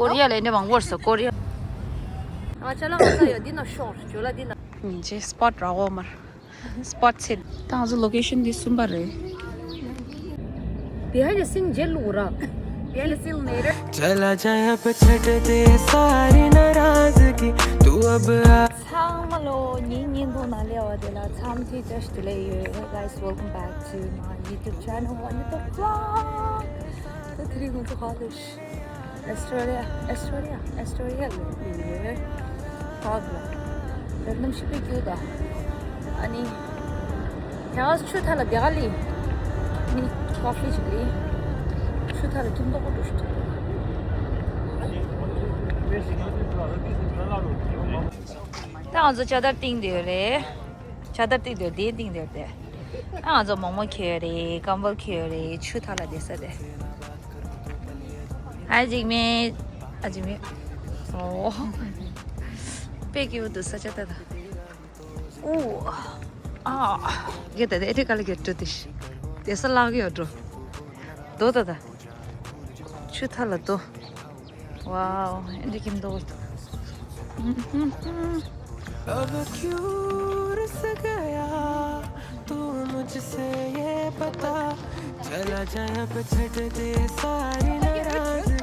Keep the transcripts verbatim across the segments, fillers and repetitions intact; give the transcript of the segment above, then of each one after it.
ཀོ་རི་ཡ་ལ་ནི་མང་པོར་སོ་ཀོ་རི་ཡ། ང་ཅ་ལག་ང་ཚ་ཡོད་འདི་ན་ཤོར་ཇོ་ལ་འདི་ན། ཉིན་ཅེ་སྤོ་ཊི་ར་འོ་མར། སྤོ་ཊི་ཚེ། ད་ང་ཚོ་ལོ་ཀེ་ཤན་འདི་གསུམ་པ་རེད། Behind the scene ཇེ་ལུག་ར། Behind the scene later. चला जा अब छट दे सारी नाराजगी तू अब आ ཚང་མ་ལོ་ཉིན་ཉིན་ཐོག་ན་ལེ་བ་དེ་ལ་འཚམས་འདྲི་བཀྲ་ཤིས་བདེ་ལེགས་ཡོད། Hey guys, welcome back to my YouTube channel, Anita Vlog. ད་དེ་རིང་ང་ཚོ་ག་ལ་ཤི། Australia, Australia, Australia ལ་ཡོད། ཧོབ་ལ། ར་ནམ་ཤི་པའི་རྒྱུ་དང་། ཨ་ནི། དེ་ག་ཆུ་ཐ་ལ་དེ་ག་ལི། ནི་ཀོ་ཕི་ཅིག་ལི། ཆུ་ཐ་ལ་ཁྱིམ་ཐོག་གོ་འགྲོ་ཤི། ད་ང་ཚོ་ཇ་དར་བཏིང་དེ་རེད། ཇ་དར་བཏིང་དེ་དེ་བཏིང་དེ་རེད། ད་ང་ཚོ་མོག་མོག་ཁྱེར་ཡོད་རེད། ཀམ་བལ་ཁྱེར་ཡོད་རེད། ཆུ་ཐ་ལ་དེ་ས་དེ། ཨ་འཇིགས་མེད། ཨ་འཇིགས་མེད། ཨོ། དཔེ་སྐྱིད་པོ་འདུག་ས་ཆ་ད་ད། ཨོ། ཨ། གེ་ད་དེ་ཨེ་ཐི་ཀ་ལ་གེ་ཏྲུ་དི་ཤི། དེ་ས་ལག་གི་ཡོད་འགྲོ། དོ་ད་ད། ཆུ་ཐ་ལ་དོ། Wow, ཨེ་འདྲ་ཁྱིམ་དོ། अब क्यों रुस गया तू मुझसे ये बता। चला जा अब छट दे सारी नाराजगी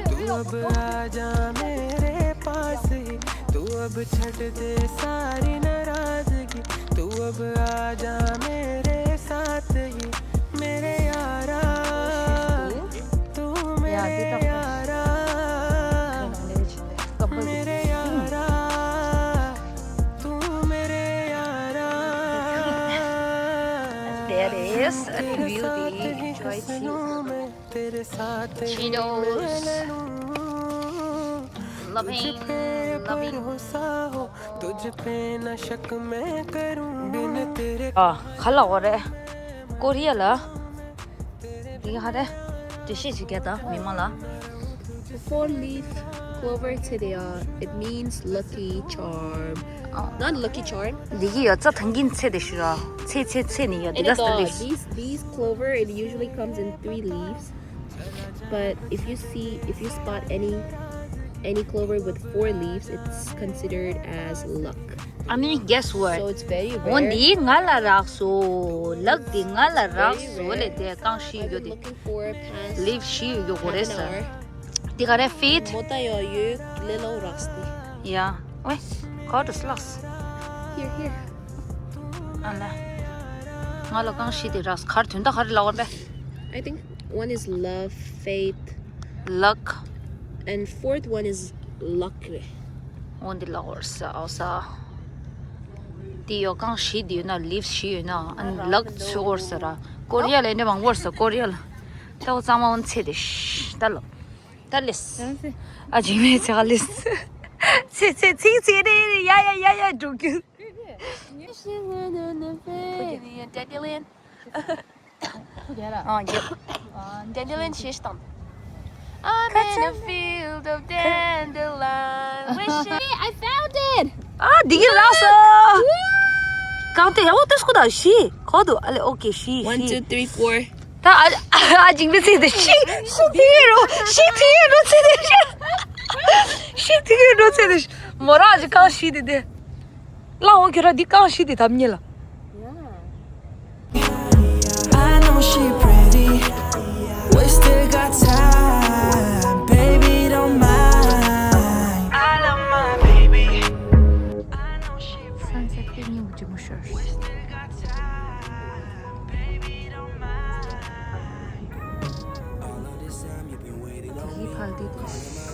तू अब आ जा मेरे पास ही। तू अब छट दे सारी नाराजगी तू अब आ जा मेरे साथ ही। मेरे यारा तू मेरे यारा मेरे यारा तू मेरे यारा। There is a beauty. Enjoy tea. तेरे साथ ही Cheetos. Loving, loving. तुझ पे ना शक मैं करूं बिन तेरे ཨ། ག་ལ་འོ་རེད། ཀོ་རི་ཡ་ལ། འདི་ག་རེད། འགྲེལ་བཤད་ཅིག་རྒྱག་དང་མི་མང་ལ། Four leaf clover ཚེ་དེ་ཡ། It means lucky charm. Not lucky charm. འདི་གི་ཡ་ཚ་ཐང་གིན་ཚེ་དེ་ཤི་ར། ཚེ་ཚེ་ཚེ་ནི་ཡ། འདི་ག་ས་ལི། These, these clover, it usually comes in three leaves. But if you see, if you spot any, any clover with four leaves, it's considered as luck. I mean, guess what? So it's very rare. འོ་འདི་ང་ལ་རག་སོ། ལག་འདི་ང་ལ་རག་སོ་ལེ། དེ་རྐང་བཞི་ཡོད་དེ། Leaf བཞི་ཡོད་གོ་རེད་ས། འདི་ག་རེ་ཕིད། མོ་ཏ་ཡོ་ཡོད་ལེ་ལོ་རག་སྟེ། ཡ། ཝེ། ག་རུ་སླགས། Here, here. ཨ་ལ། ང་ལ་རྐང་བཞི་དེ་རག་སོ། གར་དོན་དག་ག་རེ་ལབ་པ་རེད། I think one is love, faith, luck. And fourth one is luck རེད། འོ་འདི་ལ་འོར་ས་འོ་ས། དེ་ཡོ་རྐང་བཞི་དེ་ཡོད་ན་ལིབ་བཞི་ཡོད་ན་ཨ་ནི་ལག་ཚུ་འོར་ས་ར། ཀོ་རི་ཡ་ལ་ནི་མང་པོ་འོར་ས། ཀོ་རི་ཡ་ལ། ད་འོ་གཙང་མ་འོ་ཚེ་དེ་ཤ་ད་ལོ། ད་ལེས། ཨ་ཅིག་མེད་ཚེ་ག་ལེས། ཚེ་ཚེ་ཚིག་ཚིག་རེ་རེ་ཡ་ཡ་ཡ་ཡ་འགྲོ་རྒྱུ། Dandelion. ཨ། Dandelion ཞེས་དང་། I'm in a field of dandelion. Wishing. Hey, I found it. ཨ། འདི་གི་རག་སོ། གང་དེ་ཡག་པོ་ཏོ་སྐུ་དང་ཤི། གོ་དུ་ཨ་ལེ། ཨོ་ཀེ་ཤི། One, ཤི། Two, three, four. ད་ཨ་ཨ་ཅིག་མི་ཚེ་དེ་ཤི་ཤི་དེ་རོ་ཤི་དེ་རོ་ཚེ་དེ་ཤི་ཤི་དེ་རོ་ཚེ་དེ་ཤི་མོ་ར་ཨ་ཅིག་གང་ཤི་དེ་དེ། ལ་འོ་ཁྱོད་ར་འདི་གང་ཤི་དེ་དམ་ཉེ་ལ། I know she pretty, we still got time, baby, don't mind. I love my baby. I know she pretty. Sunset དེ་ཉིན་གྱི་མོ་ཤོར། We still got time, baby, don't mind. All of this time you've been waiting on me. All of my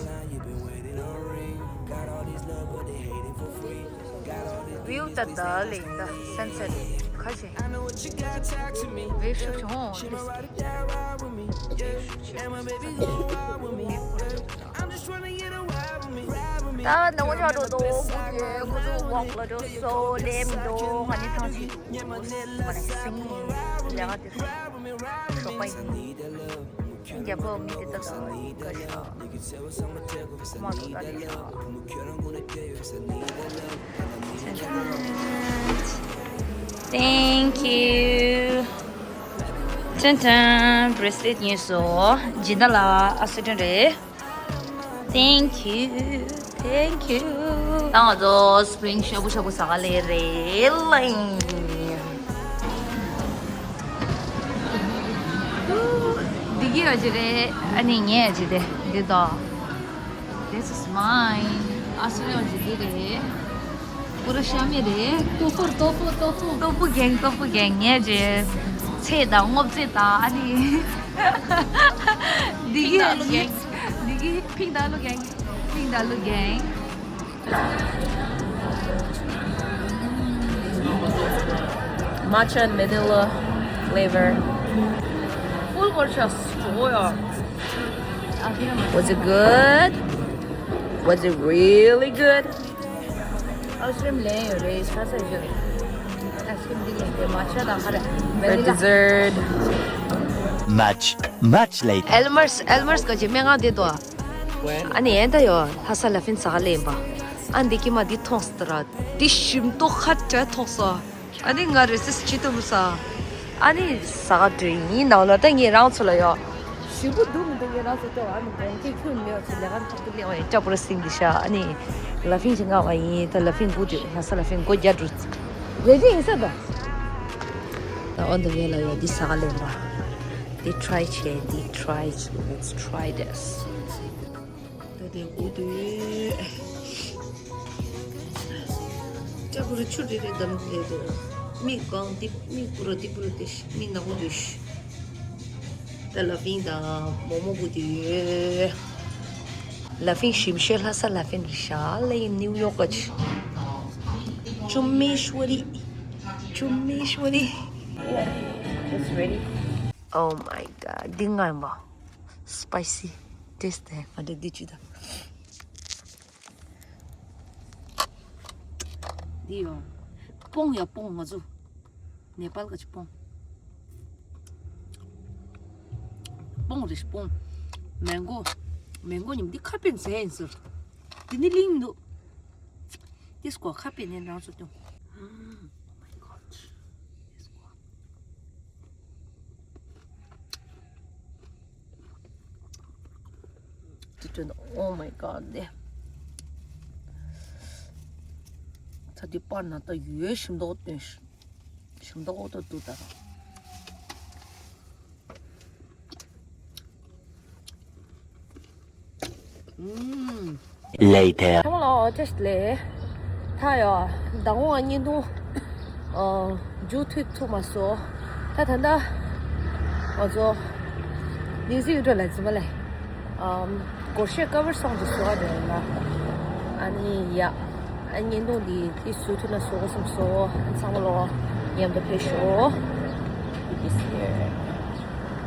life you've been waiting on ring. Got all these love, but they hate it for free. View ད་ད་ལེགས་ད། Sunset ཁ་ཆེ། View ཤུགས་ཆུང་། ད་ནང་ཆ་འགྲོ་དོ་ཁུ་དེ་ཁུ་ཚོ་walk ལ་འགྲོ་སོ་ལེམ་འགྲོ། ང་ནི་ཐང་ཆེ་འདུག་ང་ནི་སེང་ལས་ཀ་དེ་ཞོགས་པ་ཡིན། རྒྱ་བོད་མི་དེ་དག་ས་ཀ་ཤ་ཁོ་མ་ཐུག་ད་རེ་ཤ། Thank you. ཅན་ཅན། bracelet ཉོས་སོ། ཇི་འདྲ་ལ་ཨ་སི་ཏན་རེད། Thank you. Thank you. ད་ང་ཚོ་སི་པི་རིང་ཤ་བོ་ཤ་བོ་ཟ་ག་ལེ་རེད་ལ། འདི་གི་ཨ་ཅི་རེད། ཨ་ནི་ངའི་ཨ་ཅི་རེད། འདི་དང་། This is mine. ཨ་སི་རེ་ཨ་ཅི་འདི་རེད། པུ་ར་ཤ་མི་རེད། ཏོ་ཧྥུ་ཏོ་ཧྥུ་ཏོ་ཧྥུ། ཏོ་ཧྥུ་གེང་ཏོ་ཧྥུ་གེང་ངའི་ཨ་ཅི། ཚེ་དང་སྔོ་ཚེ་དང་ཨ་ནི། འདི་གི་ཨ་ཅི། འདི་གི་ཕིང་ཏ་ལུ་གེང་། ཕིང་ཏ་ལུ་གེང་། Matcha and vanilla flavor. Full matcha. Was it good? Was it really good? Ice cream ལེན་ཡོད་རེད། ས་ས་ཡོད་རེད། Ice cream འདི་ལེན་དེ་matcha དང་ཁ་རེ། For vanilla. Dessert. Much, much later. Elmer's, Elmer's ག་ཅི་སྨན་ཁང་དེ་དོ། ཨ་ནི་ཨེ་ད་ཡོ་ལྷ་ས་ལ་ཕིན་ཟ་ག་ལེན་པ། ཨ་འདི་ཀྱི་མ་འདི་མཐོང་སྟེ་ར། འདི་ཞིམ་ཏོག་ཁ་བྲལ་མཐོང་སོ། ཨ་ནི་ང་རེ་སིས་ཅི་ཏུ་མི་ས། ཨ་ནི་ཟ་ག་འགྲོ་ཡིན་ནང་ལ་ད་ངས་རང་ཚོ་ལ་ཡོ། ཞིམ་པོ་འདུག་མི་འདུག་ངས་རང་ཚོ་ལྟོས། ཨ་ནི་དགོང་ཁྱེད་ཁྱོད་མེད་པ་ཚོ་ལས་ཀ་འཐབ་ཏུ་སླེབས་པ་ཡིན། ལྕགས་པོ་ར་སིང་གི་ཤ། ཨ་ནི་ལ་ཕིན་ཅི་ང་བ་ཡིན། ད་ལ་ཕིན་དགུ་དུས་ལྷ་ས་ལ་ཕིན་སྒོ་རྒྱག་འགྲོ། རེ་རེ་ཡིན་ས་ད། ད་ཨོན་ད་ཝེ་ལ་ཡོ་འདི་ཟ་ག་ལེན་པ། འདི་try བྱེད། འདི་try བྱེད། Let's try this. ད་དེ་དགུ་དུས། ལྕགས་པོ་ར་ཆུ་རེ་རེ་བསྡམས་ཏེ་དེ། མིག་གང་འདི་མིག་པུ་ར་འདི་པུ་ར་དེ་ཤི་མིག་ནག་པོ་དེ་ཤི། ད་ལ་ཕིན་དང་མོག་མོག་དགུ་དུས། ལ་ཕིན་ཞིམ་ཤོས་ལྷ་ས་ལ་ཕིན་རེད་ཤག་ལ་ཡིན་ནིའུ་ཡོག་ག་ཆི། ཅུ་མེ་ཤུ་རི། ཅུ་མེ་ཤུ་རི། It's ready. Oh my god. འདི་ང་མ། Spicy. Taste དེ་ང་འདྲ་འདི་ཅི་ད། འདི་ཡོ། སྤོང་ཡ་སྤོང་ང་ཚོ། ནེ་པཱལ་ག་ཅི་སྤོང་། སྤོང་རེད་སྤོང་། མེང་གོ། མེང་གོ་ཉིམ་འདི་ཁ་པེན་ཟས་ཡིན་ཟེར། འདི་ནི་གླིང་མི་འདུག་འདི་སྐོར་ཁ་པེན་ནས་རང་ཚོ་སྟོན། Oh my god. This one, oh my god. ད་འདི་པར་ན་ད་ཡོད་ཞིམ་མདོག་སྟོན་ཞིམ་མདོག་ཏུ་འདུག་ད། Later. ཁྱོད་ལ་ཨོ་ཊེ་སི་ལས། ད་ཡོ། ད་འོང་བ་བརྙན་ཐུང་། ཨོ། མཇུག་མཐུད་ཐུབ་མ་སོང་། ད་ད་ལྟ། ང་ཚོ། ནིའུ་ཟི་ཡུ་ཊུབ་ལ་འཛིན་པ་ལས། ཨམ། སྒོར་གཞས་ཀ་བར་སོང་ཅིག་བཟོ་བ་རེད་ལ། ཨ་ནི་ཡ། ཨ་བརྙན་ཐུང་འདི་ཏི་སུ་ཐུ་ན་སོ་གོ་སམ་སོ། ཨ་ཚང་མ་ལོ། མཉམ་དུ་ཕེབས་ཤོག་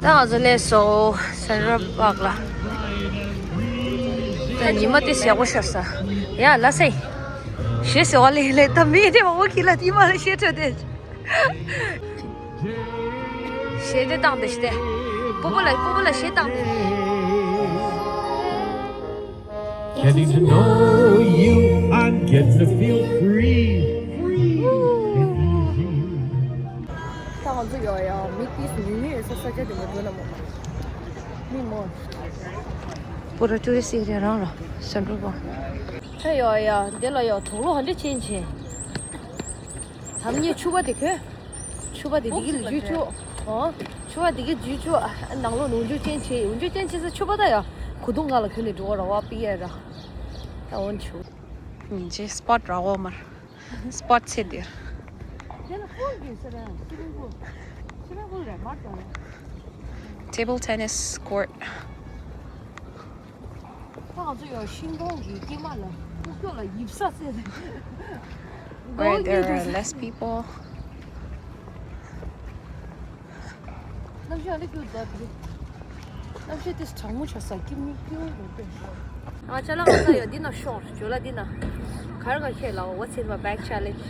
ད་ང་ཚོ་སླེབས་སོང་སེན་ཊྲལ་པཱག་ལ། ད་ཉི་མ་དེ་ཞེ་པོ་ཤར་ས། ཡ་ལ་སེ། ཞེ་ཟེར་བ་ལས་ལས་ད་མི་དེ་མང་པོ་གིས་ལ་དེ་མ་ལ་ཞེ་ཁྲོད་དེ། ཞེ་དེ་བཏང་དེ་ཞེ་དེ། སྤོ་བོ་ལ་སྤོ་བོ་ལ་ཞེ་བཏང་དེ། Getting to know you, I'm getting to feel free. Free and easy. ད་ང་ཚོ་ཡོ་ཡ་མི་ཏིས་ཉུང་ཉུང་ཡོད་ས་ས་ཆ་དེ་མ་འགྲོ་ན་མོ། མི་མོ། པུ་ར་ཊུ་རི་སི་ཨེ་རི་ཡ་རང་ར་སེན་ཊྲལ་པཱག་ཧེ་ཡོ་ཡ་འདི་ལ་ཡོ་གྲོགས་ལོ་ཧ་འདྲ་ཆེན་ཆེན། ད་ངས་ཕྱུ་པ་དེ་གོན། ཕྱུ་པ་དེ་འདི་གི་ལ་འཇུ་ཆུ། ཨོ། ཕྱུ་པ་འདི་གི་འཇུ་ཆུ། ནང་ལོགས་ནང་འཇུ་ཅན་ཆེ་འཇུ་ཅན་ཆེ་ས་ཕྱུ་པ་ད་ཡ། གོ་དུང་ང་ལ་གོན་ནས་འགྲོ་བ་ར་བ་པི་ཡ་ར། ད་འོན་ཆུ། ཉིན་ཆེ་སི་པོཊ་ར་བོ་མར། སི་པོཊ་ཚེ་འདིར། དེ་ལ་ཕུལ་གྱིས་ཟེར་ཡང་སི་མིང་པུལ། སི་མིང་པུལ་རེད་མར་དང་། Table tennis court. ད་ང་ཚོ་ཡང་ཤིང་སྡོང་གི་དཀྱིལ་མ་ལ་ཕུག་ཀྱོག་ལ་ཡིབ་ས་བཙལ་ཏེ། Where there are less people. གནམ་གཤིས་ཨ་ལེ་ཀྱུ་ད་དེ། གནམ་གཤིས་དེ་གྲང་མོ་ཆགས་ས་ཀྱི་མི་ཀྱུ་རེད་པས། ཨ་ཅ་ལག་ང་ཚོ་ཡང་འདི་ན་ཤོར་ཇོ་ལ་འདི་ན། གར་ག་ཁྱེད་ལ་What's in my bag challenge.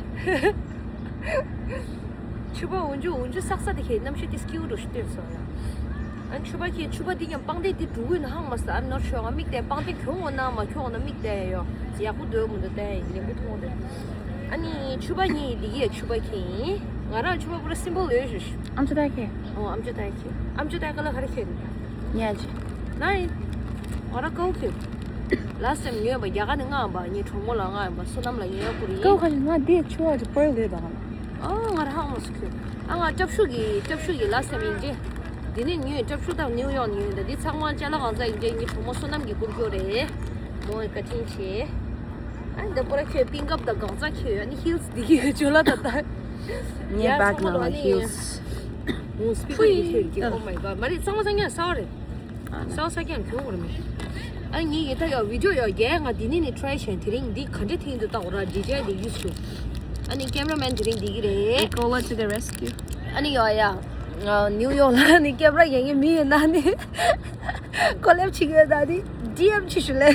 ཕྱུ་པ་འུན་ཇུ་འུན་ཇུ་སག་ས་དེ་ཁྱེད་གནམ་གཤིས་དེ་སྐྱིད་པོ་འགྲོ་ཞིག་སྟོན་སོང་ཡ། ཨ་ཕྱུ་པ་ཁྱེད་ཕྱུ་པ་འདི་ཀྱང་པང་གདན་དེ་འགྲོ་གི་ན་ཧང་མ་ས་I'm not sure ང་མིག་དེ་པང་གདན་གྱོང་འོ་ན་མ་གྱོང་འོ་ན་མིག་དེ་ཡོ་ཡག་པོ་འདོད་མི་འདོད་དེ་ཡིན་ལེན་པོ་མཐོང་དེ། ཨ་ནི་ཕྱུ་པ་གཉིས་འདི་གི་ཕྱུ་པ་ཁྱེད་ཡིན། ང་རང་ཕྱུ་པ་པུ་ར་སིམ་པལ་ཡོད་ཞུ་ཞུ། ཨམ་ཅོ་ཏ་ཁྱེད། ཨོ་ཨམ་ཅོ་ཏ་ཁྱེད། ཨམ་ཅོ་ཏ་ཀ་ལ་ག་རེ་ཁྱེད་ནི། ཉལ་ཅི། ནའི། ང་རང་ཀའུ་ཁྱེད། ལ་སེམས་ཉོས་པ་རྒྱ་གར་ནས་མངགས་པ། ངའི་གྲོགས་མོ་ལ་མངགས་པ། བསོད་ནམས་ལ་ཉོས་ཡག་ཁུར་ཡིན། ཀའོ་ཁ་ང་དེ་ཆུ་བ་ཅིག་པར་ལས་དང་། ཨ་ང་རང་ཧང་སུ་ཁྱོད། ཨ་ང་སྐྱབས་ཞུ་གི་སྐྱབས་ཞུ་གི་ལ་སེམས་ཡིན་ཅེ། འདི་ནས་ཉོས། སྐྱབས་ཞུ་དང་ནིའུ་ཡོག་ནས་ཉོས། འདི་འདི་ཚང་མ་ཅ་ལག་གང་ཟག་ཡིན་ཅེ། ངའི་གྲོགས་མོ་བསོད་ནམས་ཀྱི་ཁུར་ཁྱོད་རེད། མོ་བཀའ་དྲིན་ཆེ། ཨ་འདི་པོ་ར་ཁྱོད་པིན་ཀབ་དང་གང་ཟག་ཁྱོད་ཡོད་ནི་ཧིལ་སི་འདི་གི་ཇོ་ལ་ད་ད། ངའི་བེག་ནང་ལ་ཧིལ་སི། ཕུ་ཡི་ཁྱོད་ཀྱི། Oh my god། མ་རེད། ཚང་མ་ཚང་མ་ས་བ་རེད། སོ་སོ་ཀྱང་གྱོང་བོར་མེད། ཨ་ངེད་ཀྱི་ད་ཡོ་བི་ཌིའོ་ཡོ་རྒྱལ་ང་འདི་ནས་ནི་ཊི་རའི་བྱས། དེ་རིང་འདི་ག་འདྲ་ཐེངས་དུ་བཏང་ར། ཌི་ཇེ་འདི་ཡུས་ཤུ། ཨ་ནི་ཀེམ་ར་མེན་དེ་རིང་འདི་གི་རེད། Nicola to the rescue. ཨ་ནི་ཡོ་ཡ། ང་ནིའུ་ཡོག་ལ་ནི་ཀེམ་ར་ཡེ་ངེ་མི་ཡོད་ན་ནི་ཀོ་ལེབ་བྱེད་ཀྱི་ཡོད། ད་ནི་ཌི་ཨེམ་བྱེད་ཞུ་ལེ།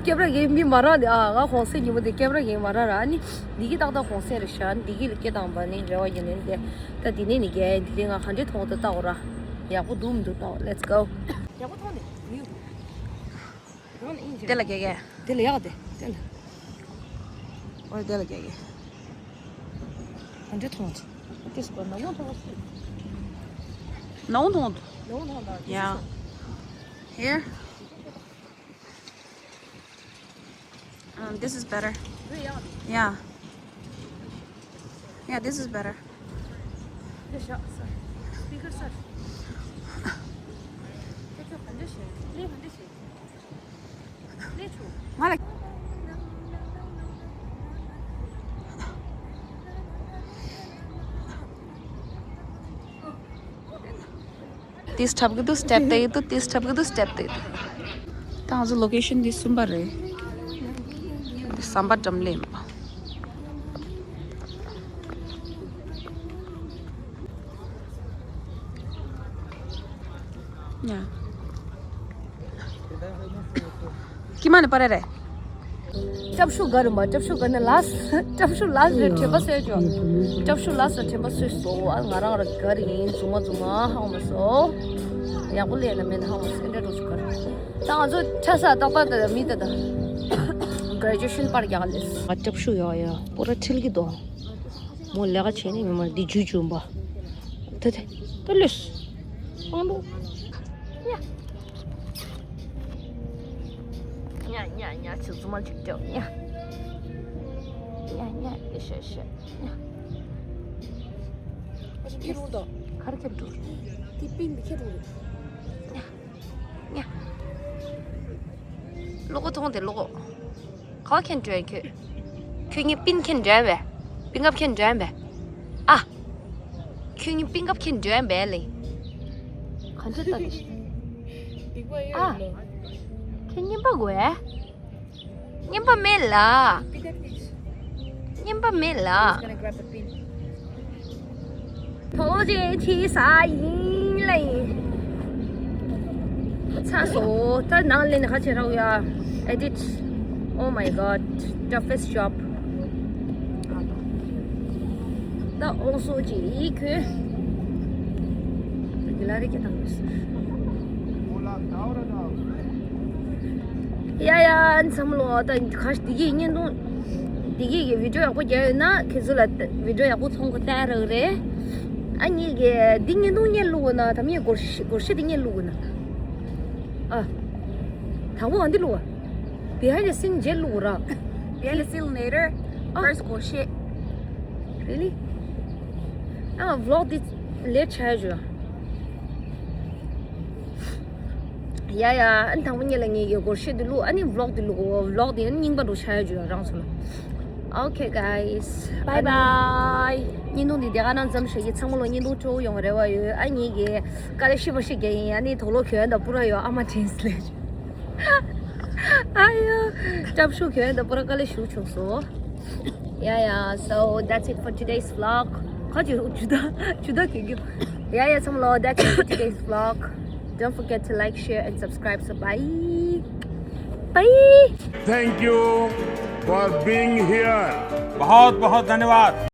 ཀེམ་ར་ཡེ་མི་མ་རག་ནི། ཨ་ང་གོང་སེ་ཉིན་མོ་དེ་ཀེམ་ར་ཡེ་མ་རག་ར། ཨ་ནི་འདི་གི་ཏག་ཏག་གོང་སེ་རེད་ཤག་འདི་གི་ལ་སྐད་བཏང་བ་ནི་རེ་བ་ཡིན་ནི་དེ། ད་འདི་ནས་ནི་རྒྱལ་འདི་རིང་ང་ག་འདྲས་མཐོང་དུ་བལྟ་འོ་ར། ཡག་པོ་འདུག་མི་འདུག་བལྟ་འོ། Let's go། ཡག་པོ་མཐོང་ནས་ནིའུ། རང་ནས་ཨིན་ཇི། དེ་ལ་རྒྱལ་རྒྱལ། དེ་ལ་ཡག་དེ་དེ་ལ། ཨོ་དེ་ལ་རྒྱལ་རྒྱལ། ག་འདྲས་མཐོང་། དེ་སུ་ག་ནག་མོ་མཐོང་བ་སུ། ནག་མོ་མཐོང་། ནག་མོ་མཐོང་ད། Yeah. Here. Um, this is better. Yeah. Yeah, this is better. ཏིས་འཁྲབ་གི་འདུག་སི་ཊེབ་བལྟ་གི་འདུག་ཏིས་འཁྲབ་གི་འདུག་སི་ཊེབ་བལྟ་གི་འདུག་ད་ང་ཚོ་ལོ་ཀེ་ཤན་འདི་གསུམ་པ་རེད། འདི་ཟམ་པ་འགྲམ་ལ་ཡིན་པ། ཡ། ཀི་མ་ནི་པ་རེ་རེ། སྐྱབས་ཞུ་ག་རུ་མ། སྐྱབས་ཞུ་ག་ནི་ལ་སི། སྐྱབས་ཞུ་ལ་སི་རེ་དྲན་པ་གསོས་ཅོ། སྐྱབས་ཞུ་ལ་སི་དྲན་པ་གསོས་སོ། ཨ་ང་རང་ར་ག་རུ་ཡིན། རྫུན་མ་རྫུན་མ་ཧ་གོ་མ་སོང་། ཡག་པོ་ལས་ན་མེད་ན་ཧ་གོ་མ་སོང་། འདྲ་འགྲོ་ཆུ་ག་རུ། ད་ང་ཚོ་ཆ་ས་ཏག་ཏག་ད་མི་ད་ད། གྷ་རེ་ཇུ་ཨེ་ཤན་པར་རྒྱག་ལེ། ང་སྐྱབས་ཞུ་ཡོ་ཡ་པོ་ར་ཁྲིལ་གི་དོ། མོ་ལས་ཀ་བྱེད་ནི་མི་མ་འདི་ཇུ་ཇུ་འབའ། ད་དེ་ད་ལུས། སྤང་འདུག་ཡ། ཉ་ཉ་ཉ་ཆུ་ཟུ་མ་ཅིག་ཀྱོ་ཉ། ཉ་ཉ་ཡ་ཤ་ཤ་ཉ། ཨ་ཤ་ཁྱེར་རུང་དང་། གར་ཁྱེར་འགྲོ། དེ་པིན་དེ་ཁྱེར་རུང་། ཉ། ཉ། ལོ་གོ་ཐོང་དེ་ལོ་གོ། ག་པར་ཁྱེར་འགྲོ་ཡ་ཁྱོད། ཁྱོད་ངའི་པིན་ཁྱེར་འགྲོ་ཡ་བས། པིན་ཀབ་ཁྱེར་འགྲོ་ཡ་བས། ཨ། ཁྱོད་ངའི་པིན་ཀབ་ཁྱེར་འགྲོ་ཡ་བས་ལེ། ག་འདྲ་ལྟ་གི་ཤི། ཨ། ཁྱོད་རྔན་པ་དགོས་ཨེ། རྔན་པ་མེད་ལ། རྔན་པ་མེད་ལ། ཐོག་རྗེས་ཆེ་ས་ཡིན་ལ་ཡིན། ཚ་སོ་ད་ནང་ལེན་ཁ་ཆེ་རག་ཡ། Edit. Oh my god, toughest job. ད་ཨོང་སོ་ཅི་ཡི་ཁོས་ད་གི་ལ་རེ་ཀྱ་དང་མི་སུ། ཡ་ཡ་འཚམ་ལོ། ད་ཁ་འདི་གི་བརྙན་ཐུང་འདི་གི་གི་བི་ཌིའོ་ཡག་པོ་རྒྱག་ཡོད་ན་ཁྱེད་ཚོ་ལ་བི་ཌིའོ་ཡག་པོ་མཐོང་གི་ལྟ་རག་རེད། ཨ་ནི་གི་འདི་བརྙན་ཐུང་སྔོན་བླུགས་ན། ད་མི་སྒོར་སྒོར་ཤི་འདི་སྔོན་བླུགས་ན། ཨ། དང་པོ་འདི་བླུགས། Behind the scene རྗེས་བླུགས་ར། Behind the scene later. ཨ། First སྒོར་ཤི། Really? ཨ་ཝི་ལོག་འདི་ལེཊ་ཆགས་ཡོད། ཡ་ཡ། ཨ་ནི་དང་པོ་ཉིད་ལ་ངས་ཡོད་སྒོར་ཤི་འདི་བླུགས། ཨ་ནི་ཝི་ལོག་འདི་བླུགས། ཝི་ལོག་འདི་ཨ་ནི་རྙིང་པ་འགྲོ་ཆགས་ཡོད་རང་སོང་ན། Okay guys, bye bye. བརྙན་ཐུང་འདི་དེ་ག་ནང་ཙམ་ཞིག་ཡིན། ཚང་མ་ལོ་བརྙན་ཐུང་སྤྲོ་བོ་ཡོང་རེ་བ་ཡོད། ཨ་ནི་གི་དཀའ་ལས་ཤི་མ་ཤི་རྒྱ་ཡིན། ཨ་ནི་དོག་ལོ་གྱོན་ད་པུ་ར་ཡོད། ཨ་མ་ཊེན་སི་ལེ། ཨ་ཡོ། སྐྱབས་ཞུ་གྱོན་ད་པུ་ར་དཀའ་ལས་ཞུ་ཆོག་སོ། Yeah, yeah. So that's it for today's vlog. ཁ་ཅིག་ཇུ་ད་ཇུ་ད་གི་གི། Yeah, yeah, ཚང་མ་ལོ། That's it for today's vlog. Don't forget to like, share and subscribe. So bye. Bye. Thank you for being here. बहुत बहुत धन्यवाद।